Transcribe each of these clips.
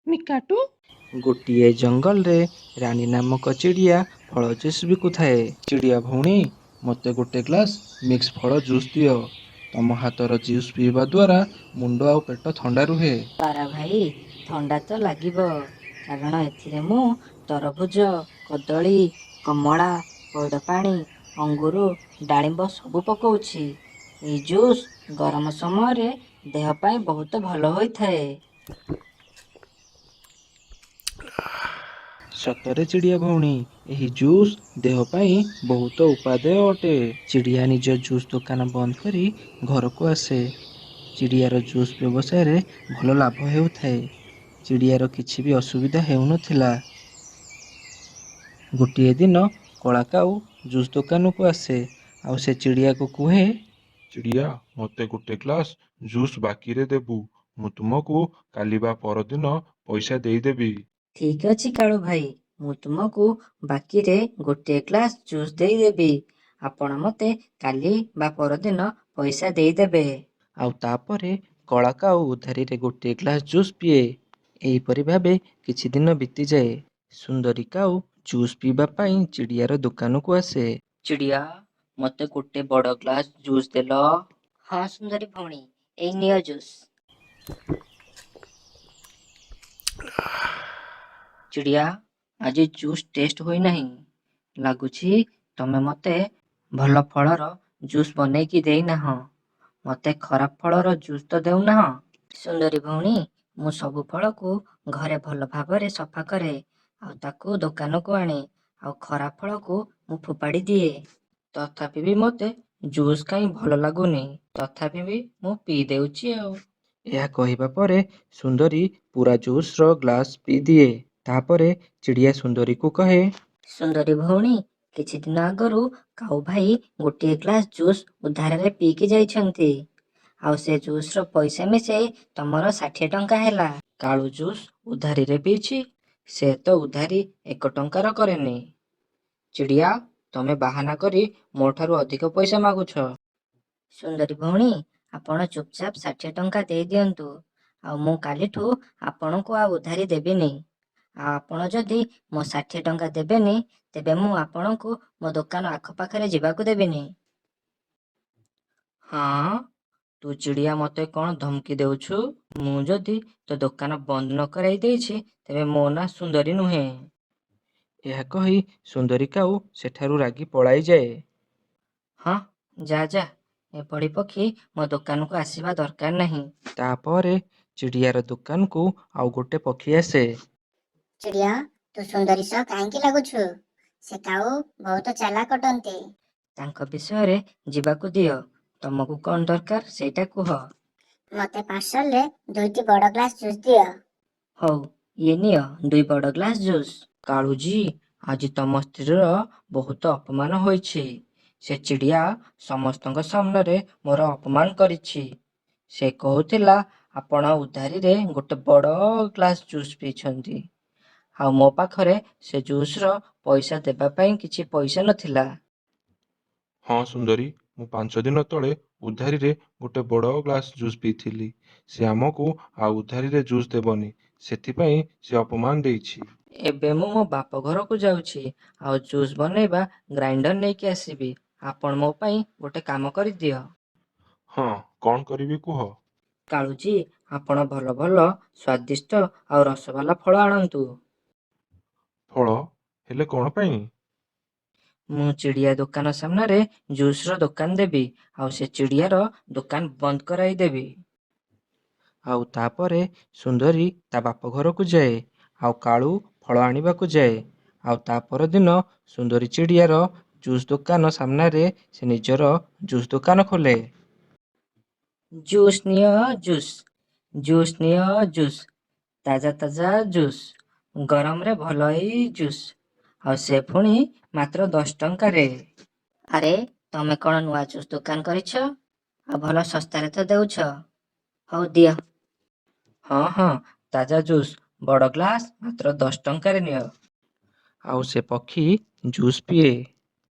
ମିକାଟୁ। ଗୋଟିଏ ଜଙ୍ଗଲରେ ରାନୀ ନାମକ ଚିଡ଼ିଆ ଫଳ ଜୁସ୍ ବିକୁଥାଏ। ଚିଡ଼ିଆ ଭଉଣୀ, ମୋତେ ଗୋଟେ ଗ୍ଲାସ୍ ମିକ୍ସ ଫଳ ଜୁସ୍ ଦିଅ। ତମ ହାତର ଜୁସ୍ ପିଇବା ଦ୍ୱାରା ମୁଣ୍ଡ ଆଉ ପେଟ ଥଣ୍ଡା ରୁହେ। ପାରା ଭାଇ, ଥଣ୍ଡା ତ ଲାଗିବ, କାରଣ ଏଥିରେ ମୁଁ ତରଭୁଜ, କଦଳୀ, କମଳା, ପଇଡ଼ ପାଣି, ଅଙ୍ଗୁର, ଡାଳିମ୍ବ ସବୁ ପକଉଛି। ଏଇ ଜୁସ୍ ଗରମ ସମୟରେ ଦେହ ପାଇଁ ବହୁତ ଭଲ ହୋଇଥାଏ। ସତରେ ଚିଡ଼ିଆ ଭଉଣୀ, ଏହି ଜୁସ୍ ଦେହ ପାଇଁ ବହୁତ ଉପାଦେୟ ଅଟେ। ଚିଡ଼ିଆ ନିଜ ଜୁସ୍ ଦୋକାନ ବନ୍ଦ କରି ଘରକୁ ଆସେ। ଚିଡ଼ିଆର ଜୁସ୍ ବ୍ୟବସାୟରେ ଭଲ ଲାଭ ହେଉଥାଏ। ଚିଡ଼ିଆର କିଛି ବି ଅସୁବିଧା ହେଉନଥିଲା। ଗୋଟିଏ ଦିନ କଳା କାଉ ଜୁସ୍ ଦୋକାନକୁ ଆସେ ଆଉ ସେ ଚିଡ଼ିଆକୁ କୁହେ, ଚିଡ଼ିଆ, ମୋତେ ଗୋଟେ ଗ୍ଲାସ୍ ଜୁସ୍ ବାକିରେ ଦେବୁ। ମୁଁ ତୁମକୁ କାଲି ବା ପରଦିନ ପଇସା ଦେଇଦେବି। ଠିକ୍ ଅଛି କାଳୁ ଭାଇ, ମୁଁ ତୁମକୁ ବାକିରେ ଗୋଟିଏ ଗ୍ଲାସ୍ ଜୁସ୍ ଦେଇଦେବି। ଆପଣ ମୋତେ କାଲି ବା ପରଦିନ ପଇସା ଦେଇଦେବେ। ଆଉ ତାପରେ କଳା କାଉ ଉଧାରିରେ ଗୋଟିଏ ଗ୍ଲାସ୍ ଜୁସ୍ ପିଏ। ଏହିପରି ଭାବେ କିଛି ଦିନ ବିତିଯାଏ। ସୁନ୍ଦରୀ କାଉ ଜୁସ୍ ପିଇବା ପାଇଁ ଚିଡ଼ିଆର ଦୋକାନକୁ ଆସେ। ଚିଡ଼ିଆ, ମୋତେ ଗୋଟେ ବଡ଼ ଗ୍ଲାସ୍ ଜୁସ୍ ଦେଲ। ହଁ ସୁନ୍ଦରୀ ଭଉଣୀ, ଏଇ ନିଅ ଜୁସ୍। ଚିଡ଼ିଆ, ଆଜି ଜୁସ୍ ଟେଷ୍ଟ ହୋଇନାହିଁ। ଲାଗୁଛି ତମେ ମୋତେ ଭଲ ଫଳର ଜୁସ୍ ବନେଇକି ଦେଇନାହଁ। ମୋତେ ଖରାପ ଫଳର ଜୁସ୍ ତ ଦେଉନାହଁ। ସୁନ୍ଦରୀ ଭଉଣୀ, ମୁଁ ସବୁ ଫଳକୁ ଘରେ ଭଲ ଭାବରେ ସଫା କରେ ଆଉ ତାକୁ ଦୋକାନକୁ ଆଣେ, ଆଉ ଖରାପ ଫଳକୁ ମୁଁ ଫୋପାଡ଼ି ଦିଏ। ତଥାପି ବି ମୋତେ ଜୁସ୍ କାହିଁ ଭଲ ଲାଗୁନି, ତଥାପି ବି ମୁଁ ପିଇ ଦେଉଛି ଆଉ। ଏହା କହିବା ପରେ ସୁନ୍ଦରୀ ପୁରା ଜୁସ୍ର ଗ୍ଲାସ୍ ପିଇଦିଏ। ତାପରେ ଚିଡ଼ିଆ ସୁନ୍ଦରୀକୁ କହେ, ସୁନ୍ଦରୀ ଭଉଣୀ, କିଛି ଦିନ ଆଗରୁ କାଉ ଭାଇ ଗୋଟିଏ ଗ୍ଲାସ୍ ଜୁସ୍ ଉଧାରରେ ପିଇକି ଯାଇଛନ୍ତି, ଆଉ ସେ ଜୁସ୍ର ପଇସା ମିଶେଇ ତମର 60 ଟଙ୍କା ହେଲା। କାଳୁ ଜୁସ୍ ଉଧାରିରେ ପିଇଛି? ସେ ତ ଉଧାରି 1 ଟଙ୍କାର କରେନି। ଚିଡ଼ିଆ, ତମେ ବାହାନା କରି ମୋ ଠାରୁ ଅଧିକ ପଇସା ମାଗୁଛ। ସୁନ୍ଦରୀ ଭଉଣୀ, ଆପଣ ଚୁପଚାପ 60 ଟଙ୍କା ଦେଇଦିଅନ୍ତୁ, ଆଉ ମୁଁ କାଲିଠୁ ଆପଣଙ୍କୁ ଆଉ ଉଧାରି ଦେବିନି। ଆଉ ଆପଣ ଯଦି ମୋ 60 ଟଙ୍କା ଦେବେନି, ତେବେ ମୁଁ ଆପଣଙ୍କୁ ମୋ ଦୋକାନ ଆଖପାଖରେ ଯିବାକୁ ଦେବିନି। ହଁ, ତୁ ଚିଡ଼ିଆ ମୋତେ କ'ଣ ଧମକି ଦେଉଛୁ? ମୁଁ ଯଦି ତୋ ଦୋକାନ ବନ୍ଦ ନ କରାଇ ଦେଇଛି, ତେବେ ମୋ ନାଁ ସୁନ୍ଦରୀ ନୁହେଁ। ଏହା କହି ସୁନ୍ଦରୀ କାଉ ସେଠାରୁ ରାଗି ପଳାଇଯାଏ। ହଁ, ଯା ଯା, ଏଭଳି ପକ୍ଷୀ ମୋ ଦୋକାନକୁ ଆସିବା ଦରକାର ନାହିଁ। ତାପରେ ଚିଡ଼ିଆର ଦୋକାନକୁ ଆଉ ଗୋଟେ ପକ୍ଷୀ ଆସେ। ଚିଡ଼ିଆ, ତୁ ସୁନ୍ଦରୀ ସହ କାହିଁକି ଲାଗୁଛୁ? ସେ କାଉ ବହୁତ ଚାଲାକ ଅଟନ୍ତି। ତାଙ୍କ ବିଷୟରେ ଯିବାକୁ ଦିଅ, ତମକୁ କ'ଣ ଦରକାର ସେଇଟା କୁହ। ମୋତେ ପାର୍ସଲରେ 2ଟି ବଡ଼ ଗ୍ଲାସ୍ ଜୁସ୍ ଦିଅ। ହଉ, ଇଏ ନିଅ 2 ବଡ଼ ଗ୍ଲାସ୍ ଜୁସ୍। କାଳୁଜୀ, ଆଜି ତମ ସ୍ତ୍ରୀର ବହୁତ ଅପମାନ ହୋଇଛି। ସେ ଚିଡ଼ିଆ ସମସ୍ତଙ୍କ ସାମ୍ନାରେ ମୋର ଅପମାନ କରିଛି। ସେ କହୁଥିଲା ଆପଣ ଉଧାରିରେ ଗୋଟେ ବଡ଼ ଗ୍ଲାସ୍ ଜୁସ୍ ପିଇଛନ୍ତି, ଆଉ ମୋ ପାଖରେ ସେ ଜୁସ୍ର ପଇସା ଦେବା ପାଇଁ କିଛି ପଇସା ନଥିଲା। ହଁ ସୁନ୍ଦରୀ, ମୁଁ 5 ଦିନ ତଳେ ଉଧାରିରେ ଗୋଟେ ବଡ଼ ଗ୍ଲାସ୍ ଜୁସ୍ ପିଇଥିଲି। ସେ ଆମକୁ ଆଉ ଉଧାରିରେ ଜୁସ୍ ଦେବନି, ସେଥିପାଇଁ ସେ ଅପମାନ ଦେଇଛି। ଏବେ ମୁଁ ମୋ ବାପ ଘରକୁ ଯାଉଛି, ଆଉ ଜୁସ୍ ବନେଇବା ଗ୍ରାଇଣ୍ଡର ନେଇକି ଆସିବି। ଆପଣ ମୋ ପାଇଁ ଗୋଟେ କାମ କରିଦିଅ। ହଁ, କ'ଣ କରିବି କୁହ? କାଳୁଜୀ, ଆପଣ ଭଲ ଭଲ ସ୍ୱାଦିଷ୍ଟ ଆଉ ରସବାଲା ଫଳ ଆଣନ୍ତୁ। ଫଳ? ହେଲେ କ'ଣ ପାଇଁ? ମୁଁ ଚିଡ଼ିଆ ଦୋକାନ ସାମ୍ନାରେ ଜୁସ୍ର ଦୋକାନ ଦେବି, ଆଉ ସେ ଚିଡ଼ିଆର ଦୋକାନ ବନ୍ଦ କରାଇଦେବି। ଆଉ ତାପରେ ସୁନ୍ଦରୀ ତା ବାପ ଘରକୁ ଯାଏ, ଆଉ କାଳୁ ଫଳ ଆଣିବାକୁ ଯାଏ। ଆଉ ତା ପରଦିନ ସୁନ୍ଦରୀ ଚିଡ଼ିଆର ଜୁସ୍ ଦୋକାନ ସାମ୍ନାରେ ସେ ନିଜର ଜୁସ୍ ଦୋକାନ ଖୋଲେ। ଜୁସ୍ ନିଅ ଜୁସ୍, ଜୁସ୍ ନିଅ ଜୁସ୍, ତାଜା ତାଜା ଜୁସ୍, ଗରମରେ ଭଲ ଏଇ ଜୁସ୍, ଆଉ ସେ ପୁଣି ମାତ୍ର 10 ଟଙ୍କାରେ। ଆରେ, ତମେ କ'ଣ ନୂଆ ଜୁସ୍ ଦୋକାନ କରିଛ? ଆଉ ଭଲ ଶସ୍ତାରେ ତ ଦେଉଛ। ହଉ ଦିଅ। ହଁ ହଁ, ତାଜା ଜୁସ୍, ବଡ଼ ଗ୍ଲାସ୍ ମାତ୍ର 10 ଟଙ୍କାରେ ନିଅ। ଆଉ ସେ ପକ୍ଷୀ ଜୁସ୍ ପିଏ।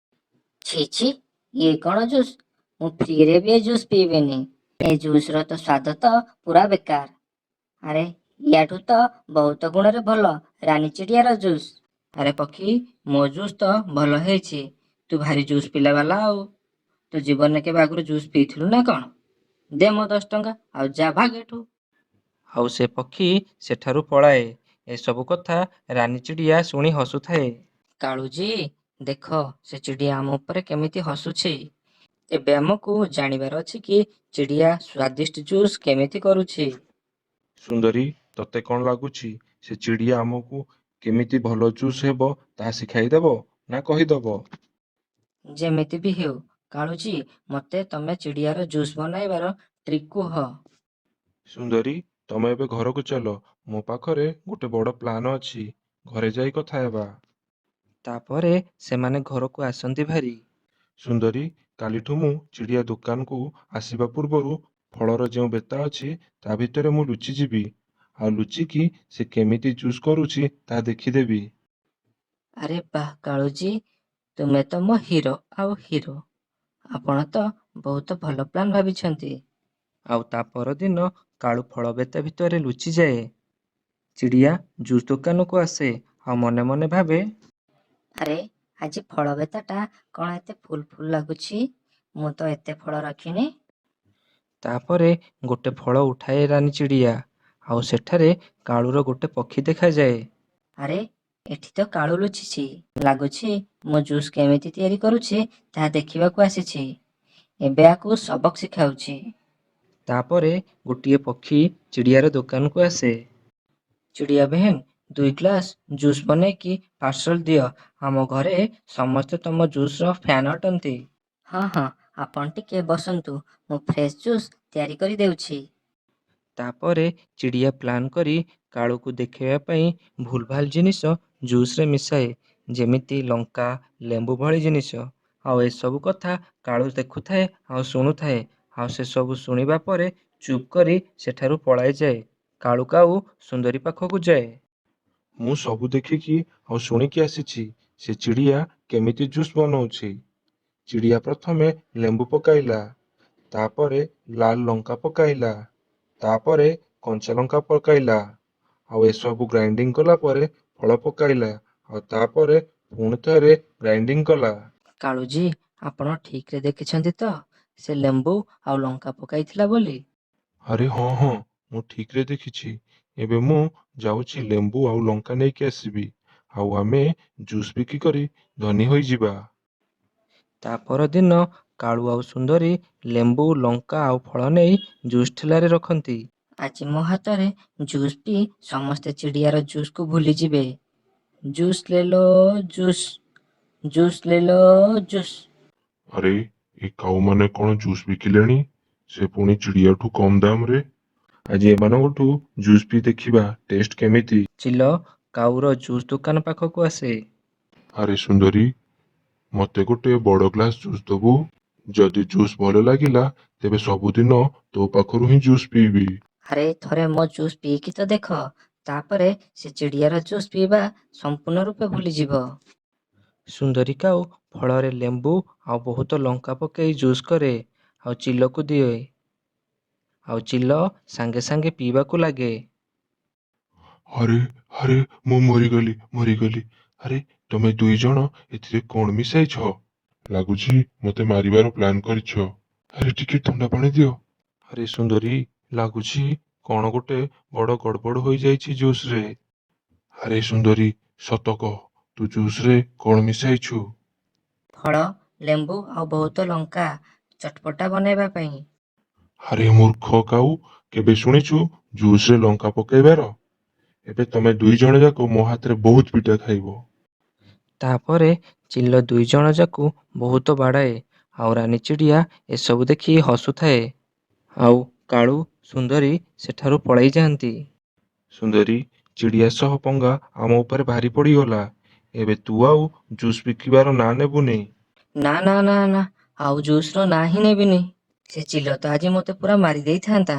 ଛି ଛି, ଇଏ କ'ଣ ଜୁସ୍? ମୁଁ ଫ୍ରିରେ ବି ଏ ଜୁସ୍ ପିଇବିନି। ଏ ଜୁସ୍ର ତ ସ୍ୱାଦ ତ ପୁରା ବେକାର। ଆରେ, ୟାଠୁ ତ ବହୁତ ଗୁଣରେ ଭଲ ରାନୀ ଚିଡ଼ିଆର ଜୁସ୍। ଆରେ ପକ୍ଷୀ, ମୋ ଜୁସ୍ ତ ଭଲ ହେଇଛି। ତୁ ଭାରି ଜୁସ୍ ପିଲା ବାଲା ଆଉ। ତୁ ଜୀବନରେ କେବେ ଆଗରୁ ଜୁସ୍ ପିଇଥିଲୁ ନା କ'ଣ? ଦେ ମୋ 10 ଟଙ୍କା ଆଉ ଯା ଭାଗ ଏଠୁ। ଆଉ ସେ ପକ୍ଷୀ ସେଠାରୁ ପଳାଏ। ଏସବୁ କଥା ରାନୀ ଚିଡ଼ିଆ ଶୁଣି ହସୁଥାଏ। କାଳୁଜୀ, ଦେଖ ସେ ଚିଡ଼ିଆ ଆମ ଉପରେ କେମିତି ହସୁଛି। ଏବେ ଆମକୁ ଜାଣିବାର ଅଛି କି ଚିଡ଼ିଆ ସ୍ୱାଦିଷ୍ଟ ଜୁସ୍ କେମିତି କରୁଛି। ସୁନ୍ଦରୀ, ତତେ କ'ଣ ଲାଗୁଛି ସେ ଚିଡ଼ିଆ ଆମକୁ କେମିତି ଭଲ ଜୁସ୍ ହେବ ତାହା ଶିଖାଇଦେବ ନା କହିଦେବ? ଯେମିତି ବି ହେଉ କାଳୁଜୀ, ମୋତେ ତମେ ଚିଡ଼ିଆର ଜୁସ୍ ବନାଇବାର ଟ୍ରିକ୍ କୁହ। ସୁନ୍ଦରୀ, ତମେ ଏବେ ଘରକୁ ଚାଲ। ମୋ ପାଖରେ ଗୋଟେ ବଡ଼ ପ୍ଲାନ୍ ଅଛି। ଘରେ ଯାଇ କଥା ହେବା। ତାପରେ ସେମାନେ ଘରକୁ ଆସନ୍ତି ଭାରି। ସୁନ୍ଦରୀ, କାଲିଠୁ ମୁଁ ଚିଡ଼ିଆ ଦୋକାନକୁ ଆସିବା ପୂର୍ବରୁ ଫଳର ଯେଉଁ ବେତା ଅଛି ତା ଭିତରେ ମୁଁ ଲୁଚିଯିବି। ଆଉ ଲୁଚିକି ସେ କେମିତି ଜୁସ୍ କରୁଛି ତାହା ଦେଖିଦେବି। ଆରେ ବାଃ କାଳୁଜୀ, ତୁମେ ତ ମୋ ହିରୋ ଆଉ ହିରୋ। ଆପଣ ତ ବହୁତ ଭଲ ପ୍ଲାନ୍ ଭାବିଛନ୍ତି। ଆଉ ତା ପରଦିନ କାଳୁ ଫଳ ବେତା ଭିତରେ ଲୁଚିଯାଏ। ଚିଡ଼ିଆ ଜୁସ୍ ଦୋକାନକୁ ଆସେ ଆଉ ମନେ ମନେ ଭାବେ, ଆରେ ଆଜି ଫଳ ବେତାଟା କ'ଣ ଏତେ ଫୁଲ୍ ଫୁଲ୍ ଲାଗୁଛି? ମୁଁ ତ ଏତେ ଫଳ ରଖିନି। ତାପରେ ଗୋଟେ ଫଳ ଉଠାଏ ରାନୀ ଚିଡ଼ିଆ। ଆଉ ସେଠାରେ କାଳୁର ଗୋଟେ ପକ୍ଷୀ ଦେଖାଯାଏ। ଆରେ ଏଠି ତ କାଳୁ ଲୁଚିଛି। ଲାଗୁଛି ମୁଁ ଜୁସ୍ କେମିତି ତିଆରି କରୁଛି ତାହା ଦେଖିବାକୁ ଆସିଛି। ଏବେ ଆକୁ ସବକ ଶିଖାଉଛି। ତାପରେ ଗୋଟିଏ ପକ୍ଷୀ ଚିଡ଼ିଆର ଦୋକାନକୁ ଆସେ। ଚିଡ଼ିଆ ବେହେନ୍, 2 ଗ୍ଲାସ୍ ଜୁସ୍ ବନେଇକି ପାର୍ସଲ ଦିଅ। ଆମ ଘରେ ସମସ୍ତେ ତମ ଜୁସ୍ର ଫ୍ୟାନ୍ ଅଟନ୍ତି। ହଁ ହଁ, ଆପଣ ଟିକେ ବସନ୍ତୁ, ମୁଁ ଫ୍ରେଶ୍ ଜୁସ୍ ତିଆରି କରି ଦେଉଛି। ତାପରେ ଚିଡ଼ିଆ ପ୍ଲାନ୍ କରି କାଳୁକୁ ଦେଖାଇବା ପାଇଁ ଭୁଲଭାଲ ଜିନିଷ ଜୁସ୍ରେ ମିଶାଏ, ଯେମିତି ଲଙ୍କା, ଲେମ୍ବୁ ଭଳି ଜିନିଷ। ଆଉ ଏସବୁ କଥା କାଳୁ ଦେଖୁଥାଏ ଆଉ ଶୁଣୁଥାଏ। ଆଉ ସେସବୁ ଶୁଣିବା ପରେ ଚୁପ୍ କରି ସେଠାରୁ ପଳାଇଯାଏ। କାଳୁ କାଉ ସୁନ୍ଦରୀ ପାଖକୁ ଯାଏ। ମୁଁ ସବୁ ଦେଖିକି ଆଉ ଶୁଣିକି ଆସିଛି ସେ ଚିଡ଼ିଆ କେମିତି ଜୁସ୍ ବନଉଛି। ଚିଡ଼ିଆ ପ୍ରଥମେ ଲେମ୍ବୁ ପକାଇଲା, ତାପରେ ଲାଲ ଲଙ୍କା ପକାଇଲା, ତାପରେ କଞ୍ଚା ଲଙ୍କା ପକାଇଲା, ଆଉ ଏସବୁ ଗ୍ରାଇଣ୍ଡିଙ୍ଗ କଲା ପରେ ଫଳ ପକାଇଲା, ଆଉ ତାପରେ ପୁଣି ଥରେ ଗ୍ରାଇଣ୍ଡିଙ୍ଗ କଲା। କାଳୁଜୀ, ଆପଣ ଠିକରେ ଦେଖିଛନ୍ତି ତ ସେ ଲେମ୍ବୁ ଆଉ ଲଙ୍କା ପକାଇଥିଲା ବୋଲି? ଆରେ ହଁ ହଁ, ମୁଁ ଠିକରେ ଦେଖିଛି। ଏବେ ମୁଁ ଯାଉଛି ଲେମ୍ବୁ ଆଉ ଲଙ୍କା ନେଇକି ଆସିବି। ଆଉ ଆମେ ଜୁସ୍ ବିକ୍ରି କରି ଧନୀ ହୋଇଯିବା। ତା ପରଦିନ କାଳୁ ଆଉ ସୁନ୍ଦରୀ ଲେମ୍ବୁ, ଲଙ୍କା ଆଉ ଫଳ ନେଇ ଜୁସ୍ ଠେଲାରେ ରଖନ୍ତି। ଆଜି ମୋ ହାତରେ ଜୁସ୍ ପିଇ ସମସ୍ତେ ଚିଡ଼ିଆର ଜୁସ୍କୁ ଭୁଲିଯିବେ। ଜୁସ୍ ଲେଲୋ ଜୁସ୍, ଜୁସ୍ ଲେଲୋ ଜୁସ୍। ଆରେ ଏ କାଉମାନେ କ'ଣ ଜୁସ୍ ବିକିଲେଣି? ସେ ପୁଣି ଚିଡ଼ିଆଠୁ କମ୍ ଦାମରେ। ଆଜି ଏମାନଙ୍କଠୁ ଜୁସ୍ ପିଇ ଦେଖିବା ଟେଷ୍ଟ କେମିତି। ଚିଲ କାଉର ଜୁସ୍ ଦୋକାନ ପାଖକୁ ଆସେ। ଆରେ ସୁନ୍ଦରୀ, ମୋତେ ଗୋଟେ ବଡ଼ ଗ୍ଲାସ୍ ଜୁସ୍ ଦବୁ? ଯଦି ଜୁସ୍ ଭଲ ଲାଗିଲା ତେବେ ସବୁଦିନ ତୋ ପାଖରୁ ହିଁ ଜୁସ୍ ପିଇବି। ଆରେ ଥରେ ମୋ ଜୁସ୍ ପିଇକି ତ ଦେଖ, ତାପରେ ସେ ଚିଡ଼ିଆର ଜୁସ୍ ପିଇବା ସମ୍ପୂର୍ଣ୍ଣ ରୂପେ ଭୁଲିଯିବ। ସୁନ୍ଦରୀ କାଉ ଫଳରେ ଲେମ୍ବୁ ଆଉ ବହୁତ ଲଙ୍କା ପକାଇ ଜୁସ୍ କରେ ଆଉ ଚିଲକୁ ଦିଏ। ଆଉ ଚିଲ ସାଙ୍ଗେ ସାଙ୍ଗେ ପିଇବାକୁ ଲାଗେ। ଆରେ ଆରେ, ମୁଁ ମରିଗଲି ମରିଗଲି। ଆରେ ତମେ ଦୁଇ ଜଣ ଏଥିରେ କ'ଣ ମିଶାଇଛ? ଲାଗୁଛି ମୋତେ ମାରିବାର ପ୍ଲାନ୍ କରିଛ। ଆରେ ଟିକେ ଥଣ୍ଡା ପାଣି ଦିଅ। ଆରେ ସୁନ୍ଦରୀ, ଲାଗୁଛି କ'ଣ ଗୋଟେ ବଡ଼ ଗଡ଼ବଡ଼ ହୋଇଯାଇଛି ଜୁସ୍ରେ। ଆରେ ସୁନ୍ଦରୀ, ସତ କହ, ତୁ ଜୁସ୍ରେ କ'ଣ ମିଶାଇଛୁ? ଫଳ, ଲେମ୍ବୁ ଆଉ ବହୁତ ଲଙ୍କା ଚଟପଟା ବନାଇବା ପାଇଁ। ଆରେ ମୂର୍ଖ କାଉ, କେବେ ଶୁଣିଛୁ ଜୁସ୍ରେ ଲଙ୍କା ପକାଇବାର? ଏବେ ତମେ ଦୁଇ ଜଣ ଯାକ ମୋ ହାତରେ ବହୁତ ପିଟା ଖାଇବ। ତାପରେ ଚିଲ ଦୁଇ ଜଣ ଯାକୁ ବହୁତ ବାଡ଼ାଏ। ଆଉ ରାନୀ ଚିଡ଼ିଆ ଏସବୁ ଦେଖି ହସୁଥାଏ। ଆଉ କାଳୁ ସୁନ୍ଦରୀ ସେଠାରୁ ପଳାଇ ଯାଆନ୍ତି। ସୁନ୍ଦରୀ, ଚିଡ଼ିଆ ସହ ପଙ୍ଗା ଆମ ଉପରେ ଭାରି ପଡ଼ିଗଲା। ଏବେ ତୁ ଆଉ ଜୁସ୍ ବିକିବାର ନାଁ ନେବୁନି। ନା ନା ନା ନା, ଆଉ ଜୁସ୍ର ନାଁ ହିଁ ନେବିନି। ସେ ଚିଲ ତ ଆଜି ମୋତେ ପୁରା ମାରି ଦେଇଥାନ୍ତା।